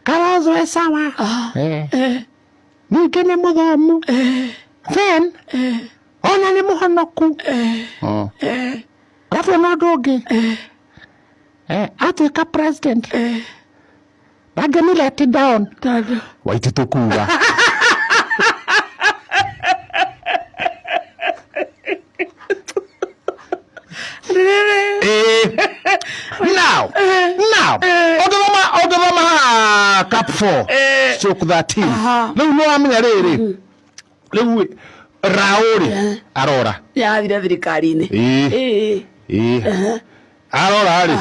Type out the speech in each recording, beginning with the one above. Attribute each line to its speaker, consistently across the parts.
Speaker 1: Kalonzo e sawa. Ningĩ nĩ mũthomu. Then ona nĩ mũhonoku. Alafu ona ũndũ ũngĩ, atuĩka president ndangĩmĩ let down.
Speaker 2: Tondũ
Speaker 1: Waititũ kuga Now ũngĩthoma haha cap 4 stroke 13, rĩu nĩ wamenya rĩrĩ, rĩu raũ rĩ arora
Speaker 2: Yathire thirikari-inĩ.
Speaker 1: Ĩĩ. Ĩĩ, arora rĩ.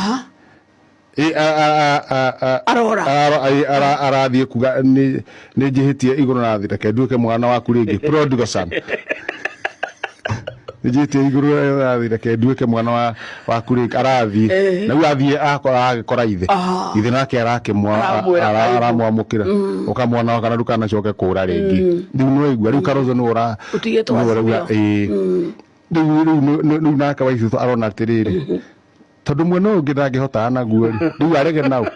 Speaker 1: Ĩ,
Speaker 2: Arora.
Speaker 1: Ĩ, arathiĩ kuga nĩ njĩhĩtie igũrũ na thĩ, reke nduĩke mwana waku rĩngĩ, prodigal son. Nĩ njĩhĩtie igũrũ na thĩ, reke nduĩke mwana waku rĩngĩ. Arathiĩ na rĩu athiĩ akora agĩkora ithe. Ithe nake
Speaker 2: Aramwĩra karibu.
Speaker 1: Aramwamũkĩra, ũka mwana wakwa na ndũkanacoke kũra rĩngĩ. Rĩu nĩ waigua rĩu Kalonzo nĩ ũra
Speaker 2: Ũtigĩtwo
Speaker 1: nĩ ũrauga,
Speaker 2: Azimio.
Speaker 1: ĩĩ. Rĩu nake Waititũ arona atĩrĩrĩ, tondũ mwena ũyũ ũngĩ ndangĩhotana naguo rĩ, rĩu arege nau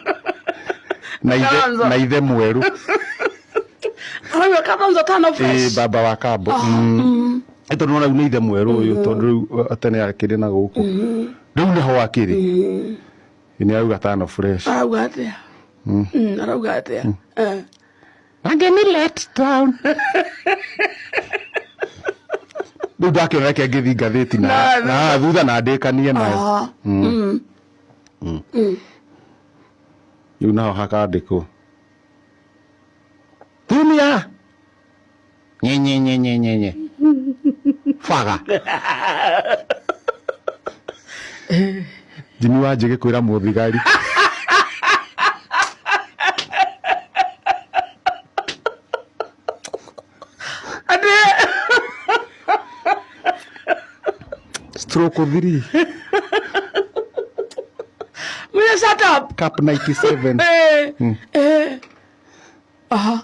Speaker 1: na ithe
Speaker 2: Kalonzo.
Speaker 1: Na ithe mwerũ.
Speaker 2: Arauga Kalonzo tano
Speaker 1: Ĩĩ,
Speaker 2: fresh.
Speaker 1: Baba wa kambo. Ĩ, tondũ nona rĩu nĩ ithe mwerũ ũyũ, tondũ rĩu tene akĩrĩ na gũkũ, rĩu nĩho akĩrĩ. Nĩ arauga tano fresh.
Speaker 2: Arauga atĩa? Arauga atĩa?
Speaker 1: Angĩmĩ let down. Rĩu ndakĩona reke ngĩthi ngathĩti na na thutha na ndĩkanie nayo. Rĩu naho hakandĩkwo tumia nye nye nye nye nye nye baga Jimmy wa Njĩgĩ kwĩra mũthigari.
Speaker 2: Atĩ
Speaker 1: Stroke 3.
Speaker 2: Will you shut up?
Speaker 1: Cap 97.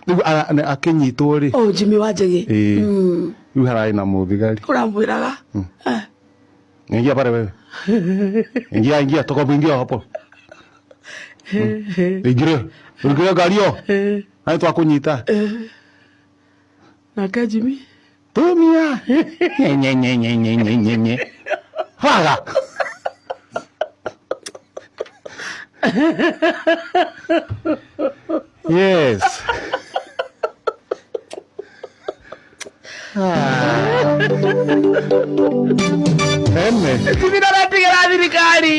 Speaker 1: Rĩu akĩnyitwo rĩ.
Speaker 2: Oh, Jimmy wa Njĩgĩ.
Speaker 1: Ĩĩ, rĩu hararĩ na mũthigari.
Speaker 2: Ũramwĩraga.
Speaker 1: Ingia pale wewe. Ingia, ingia, toka ingia hapo. Ingire. Ingire ngari yo. Nai twakunyita.
Speaker 2: Nake Jimmy.
Speaker 1: Tumia. Nye nye nye nye nye nye nye nye. Faga. Yes. Ah. Eme.
Speaker 2: Jimmy ndaratigĩra thirikari.